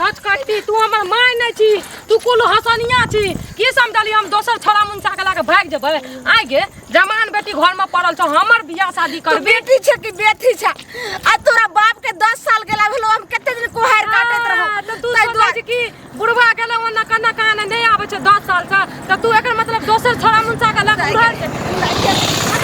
धचकट्टी तू हमर माय नहि छी तू कुल हसनिया छी की समझली हम दोसर छोड़ा मुनसा के लाके भागि जेबै आइ गे जवान बेटी घर में पड़ल छौ हमर बियाह शादी तू करबी बेटी छै कि बेटी छै आ तोरा बाप के 10 साल गेला भेलो हम कते दिन कोहार काटैत रहौ हाँ, तऽ तू ताहि सोचै दुआरे छी कि बुढ़वा गेलै ओन्ने कन्ने कहाँ नहि आबै छै 10 साल से तऽ तू एकर मतलब दोसर छोड़ा मुनसा के लग उड़ल छै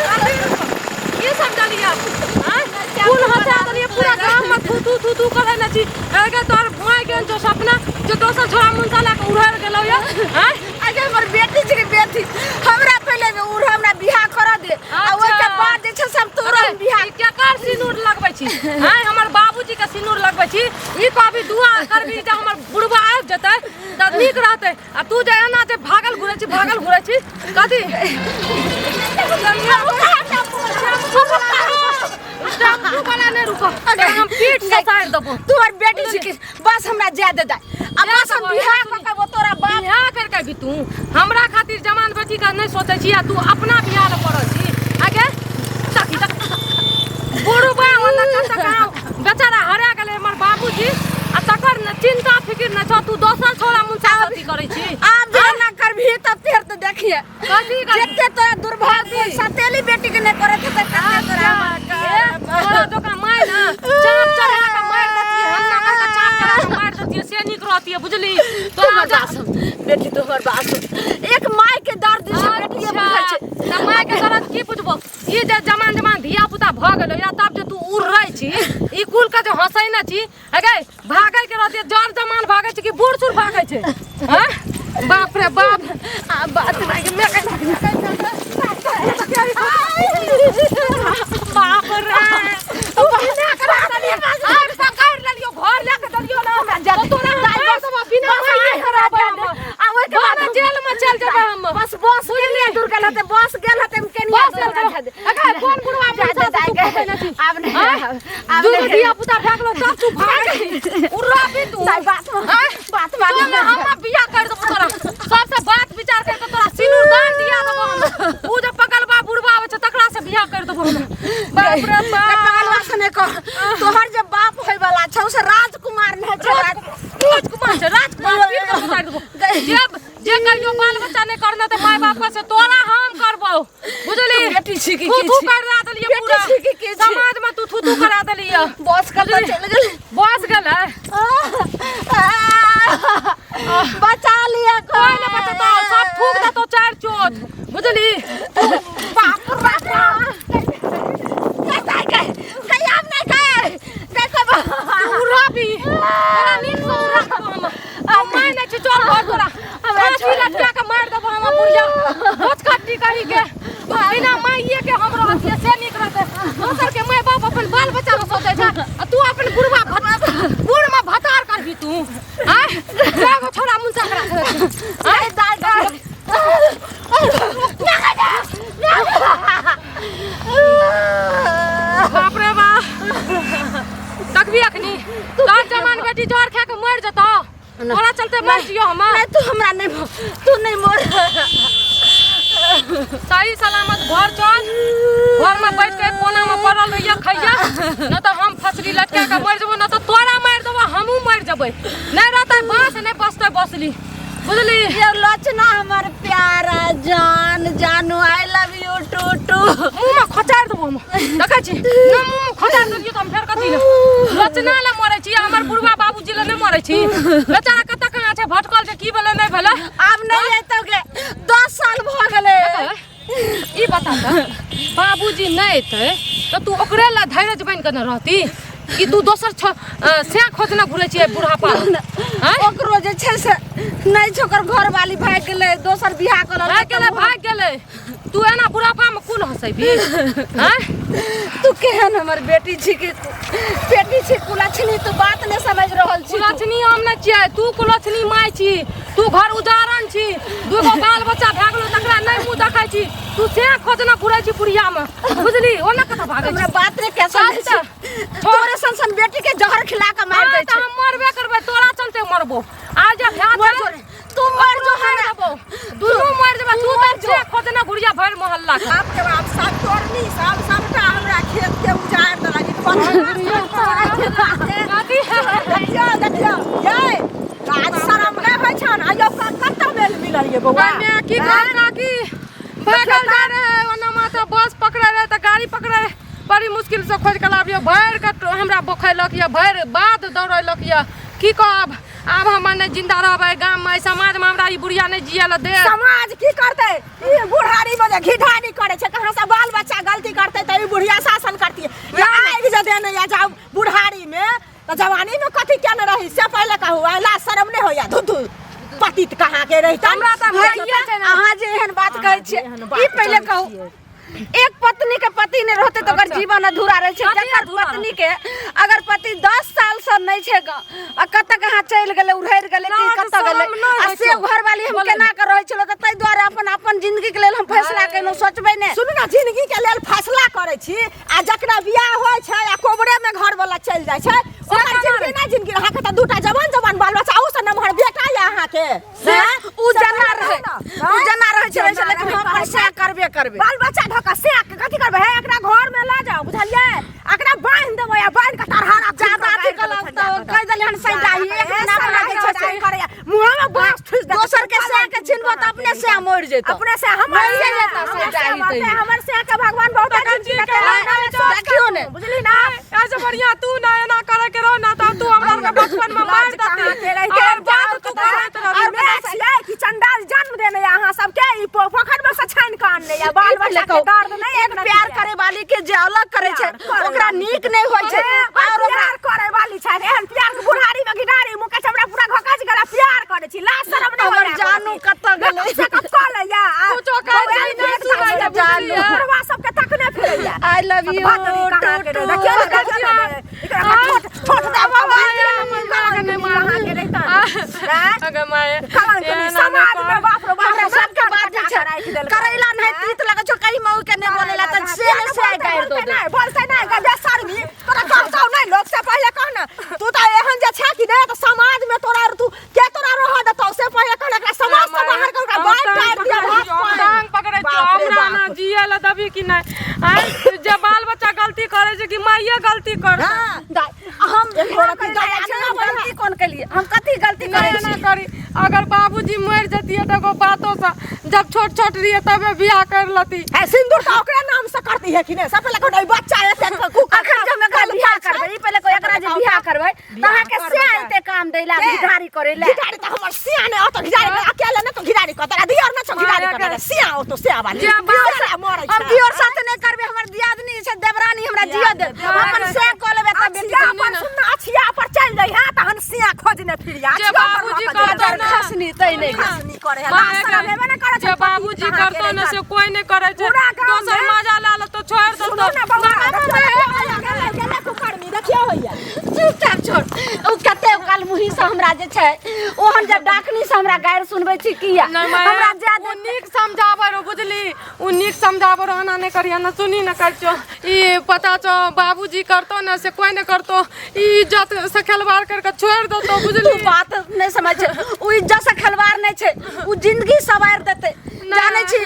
की समझलियै आँय? कुल हंसा देलियै पूरा गाम में थू थू थू थू करै ने छी एगे तोहर माय गेल छौ सपना जे दोसर छोड़ा मुनसा लए कऽ उड़ल गेलौ या आँय? अरे हमर बेटी छै बेटी हमरा पहिले उड़ हमरा बियाह कर दे आ ओहिके अच्छा। बाद जे छै से हम तोरा अरे, बियाह ई केकर सिनूर लगबै छी आँय हमर बाबूजी के सिनूर लगबै छी ई कहबी दुआ करबी जे हमर बुढ़बा आबि जेतै तऽ नीक रहतै आ तू जे एना जे भागल घुरै छी भागल घुरै छी कथी टेम्पू वाला नहि रुको हम पीठ से साइड देबो तू हमर बेटी छी कि बस हमरा जाय दे दाइ आ बस हम बियाह कऽ के तोरा बाप बियाह करके भी तू हमरा खातिर जवान बेटी का नहीं सोचे छी आ तू अपना बियाह ले पड़ल छी आगे तकी तक बुढ़बा ओना कत गाँव बेचारा हरा गेलै हमर बाबूजी आ तकर न चिंता फिकिर न छौ तू दोसर छोड़ा मुंसा अथी करै छी आब जे ना करबही तब फेर तो देखिए कथी करबही? जते तोरा दुर्भाग्य सतेली बेटी के नहीं करत हेतै तते तोरा ए, तोरा जकाँ माय ना चाप चढ़ा के मारि देतियै हन्ना करके चाप चढ़ा के मारि देतियै से नीक रहतियै बुझली तोहर तोरा बात सुन बेटी तोहर बात सुन एक माय के दर्द छै बेटी के बुझै छै तऽ माय के दर्द की बुझबो ई जे जमान जमान धिया पुता भऽ गेलो या तब जे तू उड़ै छी ई कुल के जे हंसै ने छी अगे भागै के रहतियै जर जमान भागै छै कि बूढ़ सूढ़ भागै छै हँ बाप रे बाप आ बात नहीं मैं बाप रे तू बिना करा देलियै आर पकड़ लेलियो घर लए के देलियो ना हमरा जा तो तोरा हम मारि देबो बिना माइये खराब हम आ ओइ के बाद बाद जेल में चल जेबै हम बस बस केनिया दूर गेल हते बस गेल हते केनिया बस गेल हते। अगर कोन बुढ़वा जा पैसा दे से तू फंसै छी? आब नहीं आँय? आब दूगो नहीं धिया पुता भए गेलो तब तू भागै छी उड़ाबी तू दाइ बात मान आँय? बात मान चल ना, हम बियाह कर देबो तोरा सबसे बात विचार करके तोरा सिनूर दान दिया देबो हम ऊ जे पकलबा बुढ़बा आबै छै तकरा से बियाह कर देबो हम बाप रे बाप पगलवा से नहीं कह तोहर जे बाप होय वाला छौ से राजकुमार नहीं छै राजकुमार छै राजकुमार पीट के उतारि देबो जे जे कहियो बाल बच्चा नहीं करना तऽ माय बाप से तोरा हम करबो बुझली तू बेटी छी कि थू की थू छी? करा देलियै बेटी पूरा छी कि की छी? समाज में तू थू थू करा देलियै बस कतऽ चलि गेल बस गेलै बचा लिया कोई नहीं बचतो सब थूक देतो चार चोट बुझली बाप रे बाप आब नहीं गए देखो उड़ा भी तोरा नीक से उड़ा देबो हम हम माय नहीं छी चल घर तोरा फांसी लटका के मार देबो हम बुढ़िया भोज कट्टी कही के बिना माइये के हम रहतियै से नीक रहतै दोसर के माय बाप अपन बाल बच्चा के सोचै छै आ तू अपन बुढ़वा बूढ़ में भतार करबी तू आँय एगो छोड़ा मुंसा करा आँय दाइ दाइ बाप रे बाप तकबी अखनी तोहर जवान बेटी जर खा के मर जतौ तोरा चलते मर जियो हम नहीं तू हमरा नहीं तू नहीं मोर सही सलामत घर चल घर में बैठ के कोना में पड़ल रहिया खैया न तो हम फसली लटका के मर जेबो न तो तोरा मार देबो हमहूँ मर जेबै नहीं रहतै बाँस नहीं बसतै बसली बुझली ये लचना हमर प्यारा जान जानू I love you too too मुँह में खोचार देबो हम देखै छी न मुँह में खोचार देलियै तऽ हम फेर कथी लए रचना लए मरै छी हमर बुढ़वा बाबूजी लए नहि मरै छी बेचारा कतऽ कहाँ छै भटकल छै की भेलै नहि भेलै आब नहीं एतौ गे 10 साल भऽ गेलै ई बता तऽ बाबूजी नहि एतै तऽ तू ओकरे लए धैर्य बनि कऽ ने रहती कि तू दोसर से खोजने घुरै छियै बुढ़ापा आँय? ओकरो जे छै से नहि छै ओकर घरवाली भागि गेलै दोसर बियाह कऽ भागि लेलकै गेलै भागि गेलै तू एना बुढ़ापामे कुल हँसेबी आँय तू केहन हमर बेटी छी कि तू बेटी छी कुलक्षणी तू बात नहि समझ रहल छी तू। कुलक्षणी हम नहि छियै तू कुलक्षणी माय छी तू घर उजारन छी दूगो बाल बच्चा भए गेलो तकरा नहि मुँह देखै छी तू से खोजना घुरै छी बुढ़ियामे बुझली ओना कतऽ भागै हमरा छी बात रे कैसा चल तऽ, छोड़। तोरे सन सन बेटी के जहर खिला के मार हाँ, दै तऽ छै हम मरबे करबै तोरा चलते मरबो आ जे भए मर जो रे, तू मर जो मर हमरा जेबो दुनू मर जेबो तू तऽ से खोजना घुरिया भरि मोहल्ला के बाप के बाप सब तोड़नी सब सबटा हमरा खेत के उजाड़ देलक। बौआ मैं की कहब काकी भागल जा रहे ओना मात्र बस पकड़े रहे तऽ गाड़ी पकड़े रहे बड़ी मुश्किल से खोज के लाबियो भरि के हमरा बोखैलक यऽ भरि बाद दौड़ेलक यऽ की कहब आब हम नहि जिंदा रहबै गाममे एहि समाजमे हमरा ई बुढ़िया नहि जियै लए देत समाज की करतै ई बुढ़ारी में जे घिढारी करे छै कहाँ से बाल बच्चा गलती करतै तऽ ई बुढ़िया शासन करती या आगि जे देने या जाउ बुढ़ारी में तऽ जवानी में कथी केने रही से पहिले कहू आ लाज शरम नहि होइया धू धू पतित कहाँ के रही हमरा तऽ भाइये छै ने अहाँ जे एहन बात कहै छियै एहन बात ई पहिले करै कहू छियै। एक पत्नी के पति नहि रहतै तऽ ओकर जीवन अधूरा रहै छै कथी जकर अधूरा पत्नी के अगर पति 10 साल से नहि छै ग आ कतऽ कहाँ चलि गेलै उड़ैर गेलै कि लाज कतऽ गेलै शरम नहि आ होइ से छौ। घरवाली हम बोलै केना के रहै छलहुँ तऽ ताहि दुआरे अपन अपन जिंदगी के लेल हम फैसला केलहुँ सोचबै नहि सुनू ने जिंदगी के लेल फैसला करै छी आ जकरा बियाह होइ छै आ कोबरे में घर वाला चलि जाइ छै ओकर केना जिंदगी नहि जिंदगी अहाँके तऽ दूटा जवान जवान बाल बच्चा अहू से नमहर बेटा यऽ अहाँके से हैं? उ से जना पहिले रहै कहू ने, उ जना रहै छलै जना लेकिन रहै हम अपन कहै सएह करबे करबै बाल बच्चा धऽ कऽ से कथी करबै हे एकरा घर में लऽ जाउ बुझलियै एकरा बान्हि देबै आ बान्हि कऽ तरहारा जादा अथी कलक तऽ कहि देलियै हन सैडाही एक दिना अपना जे छै से मुँह में बाँस ठुसि देतै दोसर के सएह के छिनबो तऽ अपने सएह मरि जेतौ अपने से हमर मरिए से जेतौ हमर से सैडाही मरतै, तैयो। हमर से के भगवान बहुत तखन जिंदगी ठीक देतै, है, हमरा ले सोच देखियौ करू, ने। बुझली ना ऐसे बढ़िया तू ना एना करे के रहो ना तब तू हमरा के बचपन में मार देती और बात तू करैत और रहबी मैं छियै कि चंडाल जन्म देने या अहाँ सबके ई पोखर में से छानि के आनने या बाल ई पहिले बच्चा के कहू, दर्द नहीं एक प्यार करे वाली के जे अलग करे छै प्यार करे ओकरा वाली नीक नहि होइ छै और और ओकरा प्यार करे वाली छै एहन प्यार के बुढ़ारी में घिनारी मुँह के चमड़ा पूरा घोकच गेला प्यार करे छी लाज शरम नहीं हमर जानू कतऽ गेलै? से कत कऽ लैया आ कुछो कहै छै, नहि सुनै छै, जानू। बुढ़वा सबके तकने फिरैया I love you भातरी कहाँ के रे? देखियौ ने, देखियौ ने, एकरा ठोठ ठोठ दे कहाँ के रहितन आँय? अगे माय कलंक एना समाज नहि में कर। बाप रे बाप हमरा सबके बात कटा छै कऽ राखि देलकै। करैला नहीं तीत लगै छौ कहीं मऊ के नहि बोलेला तऽ से ने से गारि दो बोलते नहीं बोलते नहीं गे बेशर्मी तोरा कहतौ नहीं लोग से पहिले कह ना तू तऽ एहन जे छै कि नहीं तऽ समाज में तोरा तू के तोरा रह देतौ से पहिले कह ना एकरा समाज से बाहर कर ओकरा बाहर काटि दिया भात पानि। टांग पकड़ै छौ बाप रे हमरा ना बाप। जिए ला देबी कि नहि आँय जे बाल बच्चा गलती करै छै कि माइए गलती करतै हाँ। दाइ, हम एक बियाह गोरा करै दया जाइ छियै, नहि हम होइए। गलती कोन केलियै हम कथी गलती नहि करै एना छी करी अगर बाबूजी मरि जतियै तऽ एगो बातो से जब छोट छोट रहियै तबे बियाह कर लती है सिंदूर तऽ ओकरे नाम से करती है कि नहीं सब पहिले कहू, ई बच्चा एते अखन जे हम एकरा बियाह करबै ई पहिले कोइ एकरा जे बियाह करबै तऽ अहाँके से एते काम दै ला घिढारी करै ला घिढारी तऽ हमर सिया नहि ओतऽ घिढारी करे, अकेले नहि तो घिढारी करतै आ दियर नहि छौ घिढारी करे सिया ओतऽ सिया वाली जे बाप सिया मरै हम छै दियोर साथे नहि करबै हमर दियादनी छै देवरानी हमरा जियो दे हम अपन से कऽ लेबै तब बेटी अछिया पर सुन ना, अछिया पर चलि जाइ है तहन सिया खोजने फिरिया जे बाबूजी करतौ ना खसनी तै नहि खसनी करे है माँ लाज शरम हेबे नहि करै छै जे बाबूजी पति करतौ ने से कोई नहि करै छै पूरा गाँव दोसर में- मजा ला लेतौ छोड़ि देतौ सुनू ना बौआ देखियौ गेलै गेलै कुकर्मी देखियौ होइया चुपचाप छोड़ ओ कते काल मुही से हमरा जे छै ओहन जे डाकनी से हमरा गारि सुनबै छी किया नहि माय, हमरा ओ ज्यादा नीक समझाबै रहो बुझली ओ नीक समझाबै रहो एना नहि करिहे ना सुनी ने कहै छौ ई पता छौ बाबूजी करतौ ने से कोई नहि करतौ ई इज्जत से खेलवाड़ करके छोड़ि देतौ तू बुझली बात नहि समझ छै ओ इज्जत से खिलवाड़ नहि छै ओ जिंदगी सवार देतै जानै छी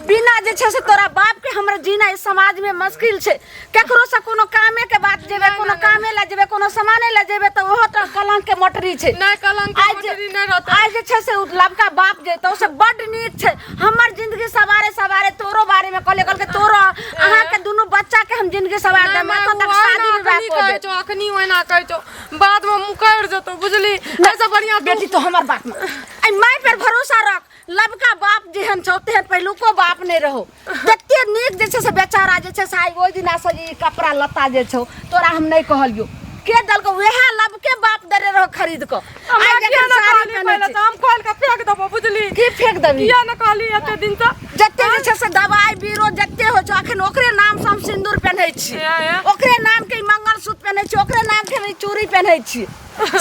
बिना जे छै से तोरा बाप के हमरा जीना इस समाज में मुश्किल छै केकरो से कोनो कामे के बात जेबै कोनो कामे ला जेबै कोनो सामाने ला जेबै तऽ ओहो तऽ कलंक के मोटरी छै नहि कलंक के आइ जे- मोटरी नहि रहतै आइ जे छै से उ लबका बाप जे से बड्ड नीक छै हमर जिंदगी सवारे सवारे तोरो बारे में कहले कहलकै तोरो अहाँके दुनू बच्चा के हम जिंदगी सवार नहि देब माय, एतऽ तक ओ शादी ओहिना विवाह अखनी कऽ कहै देब छौ अखनी ओहिना कहै छौ बादमे मुकरि जेतौ बुझली एहिसँ बढ़िआँ तू बेटी तो हमर बात मान एहि माय पर भरोसा रख लबका बाप जेहन छौ तेहन पहिलुको बाप नहि रहो तते नीक जे छै से बेचारा जे छै से आइ ओहि दिना से ई कपड़ा लत्ता जे छौ तोरा हम नहि कहलियौ के देलकौ वएह लबके बाप देने रहो खरीद कऽ हमरा आइ किया जखन नहि साड़ी कहली पहिनै पहिले छै तऽ हम खोलि कऽ फेंक देबौ बुझली की फेंक देबही किया नहि कहली एते दिन से जते जे छै से दवाई बीरो जते होइ छौ अखन ओकरे नाम से हम सिन्दूर पेन्है छी ए, ए। ओकरे नाम के ई मंगलसूत्र पेन्है छी ओकरे नाम के हम ई चूड़ी पेन्है छी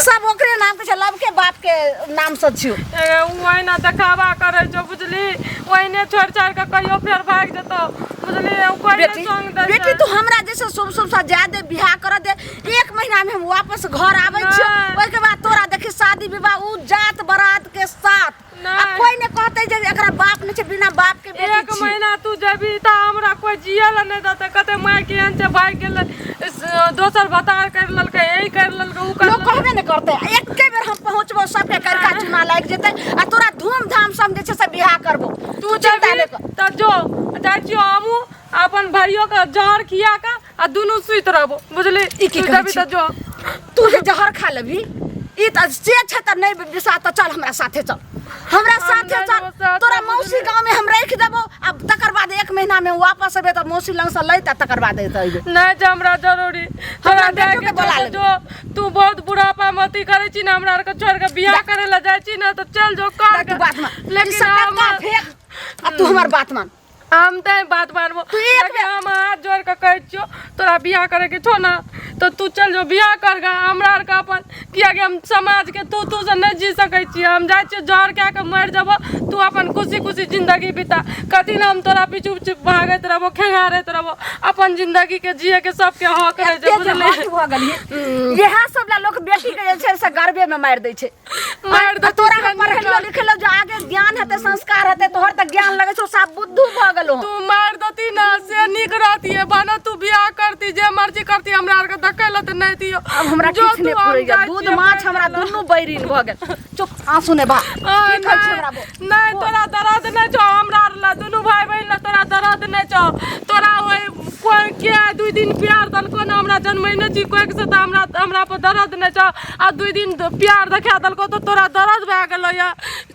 सब ओकरे नाम के छै लबके बाप के नाम से छियौ ए, उ ओहिना देखावा करै छौ बुझली ओहिने छोड़ि छाड़ि कऽ कहियो फेर भागि जेतौ बुझली उ कोइ नहि बेटी संग दै बेटी छै तू हमरा जैसे शुभ शुभ सा जा दे बियाह कर दे एक महीना में हम वापस घर आबै छियौ नहि। ओहिके बाद तोरा देखी शादी विवाह उ जात बारात के साथ आ नहि। कोई ने कहते जे एकरा बाप नहि छै बिना बाप के बेटी एक छी महीना तू जेबही तऽ हमरा कोइ जियै लए नहि देतै कहतै माय केहन छै भागि गेलै दोसर भतार करि लेलकै ई करि लेलकै ओ करि लोग लेलकै कहबे नहि करते एके बेर हम पहुंचबो देबो सबके करका चूना लागि जेतै आ तोरा धूमधाम से हम जे छै से बियाह करबो। तू चिंता जेबही नहि कर। तऽ जो, जाइ छियौ हमहूँ अपन भाइयो के जहर खिया के आ दुनू सुति रहबो, बुझली? ई की तू कहै जेबही छी? तऽ जो। तू जे जहर खा लेबही ई तऽ से छै तऽ नहि विश्वास तऽ चल हमरा साथे चल, हमरा हम साथे नहि चल। जेबो साथे, तोरा मौसी बुझली? गाँव में हम राखि देबो आ तकर बाद 1 महीना में वापस एबे तऽ मौसी लग से लैत आ तकर बाद एतऽ अयबे। नहि छै हमरा जरूरी। तोरा हमरा बेटो जायके के बोला छौ तऽ लेबै। जो। तू बहुत बुढ़ापा में अथी करै छी ने, हमरा आरके छोड़ि के बियाह करै लए जाइ छी ने तऽ चल जो कर। तू बात मान, ई लेकिन सब हम टका फेंक आ तू हमर बात मान। हम तऽ बात मानबो। तू एक लेकिन हम हाथ जोड़ के कहै छियौ, तोरा बियाह करे के छौ ने तऽ तू चल जो बियाह कर गा। हमरा आरके अपन कियाकि हम समाज के तू तू से नहि जी सकै छियै। हम जाइ छियै जहर कए के मरि जेबो, तू अपन खुशी खुशी जिंदगी बिता। कथी लए हम तोरा पीछू पीछू भागैत रहबो, खेंगारैत रहबो? अपन जिंदगी के जिए के सबके हक रहै छै, एते जे बुझलियै? हट भऽ गेलियै, इएह सब ला लोक बेटी के जे छै से गर्भे में मारि दै छै। मारि आ देतै तोरा से हम पढ़ेलियो लिखेलियो जो आगे ज्ञान हेतै, संस्कार हेतै। तोहर तऽ ज्ञान लगै छौ साफ बुद्धू भऽ गेलौ। तू मारि देती ने से नीक रहतियै, बना तू बियाह करती जे मर्जी करती, हमरा आरके देखै लए तऽ नहि दियौ। आब हमरा जो किछु नहि तू, हम फुरैया। जाइ दूध छियै माछ मरि हमरा गेलौ। दुनू बैरिन भऽ गेल। चुप, आंसू नहि बहा। आ, की कहै छी हमरा बोल? नहि, तोरा दर्द नहि छौ हमरा आर लए, दुनू भाय बहिन लए तोरा दर्द नहि छौ। तोरा ओहि कोइ के 2 दिन प्यार देलको ने, हमरा जन्मैने छी कोइ से तऽ हमरा हमरा पर दर्द नहि छौ। आ 2 दिन प्यार देखा देलको तऽ तोरा दर्द भए गेलो यऽ।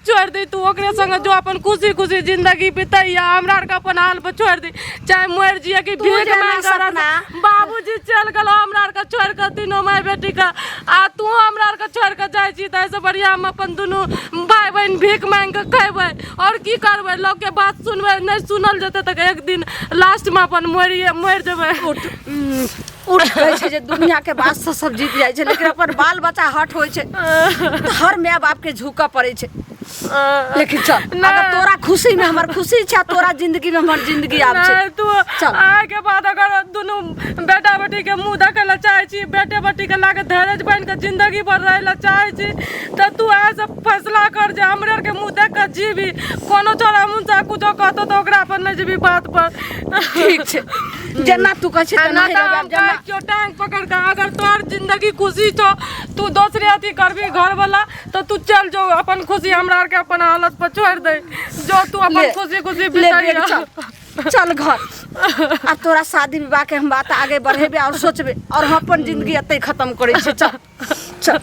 छोड़ि दी, तू ओकरे संगे जो, अपन खुशी खुशी जिंदगी बितैया, हमरा आरके अपन हाल पर छोड़ि दी। चाहे मरि जिए कि तू भीख जेना मांगि कऽ सपना। बाबूजी चलि गेलो हमरा आरके छोड़ि कऽ तीनों माय बेटीके, आ तू हमरा आरके छोड़ि कऽ जाइ छी तऽ एहिसँ बढ़िआँ हम अपन दुनू भाय बहिन भीख मांगि कऽ खेबै आओर की करबै? लोकके बात सुनबै नहि, सुनल जेतै तऽ एक दिन लास्टमे अपन मरिए मरि जेबै। उठ उठ। कहै छै जे दुनिया के बात से सब जीत जाइ छै, लेकिन अपन बाल बच्चा हट होइ छै तऽ हर माय बाप के झुकऽ पड़ै छै। लेकिन चल, अगर तोरा खुशी में हमर खुशी छै, तोरा जिंदगी में हमर जिंदगी आब छै। नहि, तू चल। आइ के बाद अगर दुनू बेटा बेटी के मुंह देखै लए चाहै छी, बेटे बेटी के लाके धैर्य बनि के जिंदगी भर रहै लए चाहै छी, तऽ तू आइ से फैसला कर जे हमरे आरके मुंह देख के जीबी। कोनो छोरा मुनसा कुछो कहतौ तऽ ओकरा पर नहि जेबी बात पर। ठीक छै, जेना तू कहै छी आ तेना ना तऽ रहबै। हम जेना कहै छियौ टांग पकड़ के, अगर तोहर जिंदगी खुशी छौ, तू दोसरे अथी करबी घर वाला, तऽ तू चल जो अपन खुशी, हमरा आरके अपन हालत पर छोड़ि दे। जो तू अपन ले, खुशी खुशी ले बितैया। बेग, चल चल घर। आ तोरा शादी विवाह के हम बात आगे बढ़ेबे और सोचबे, और हम अपन जिंदगी एते खत्म करै छियै। चल चल।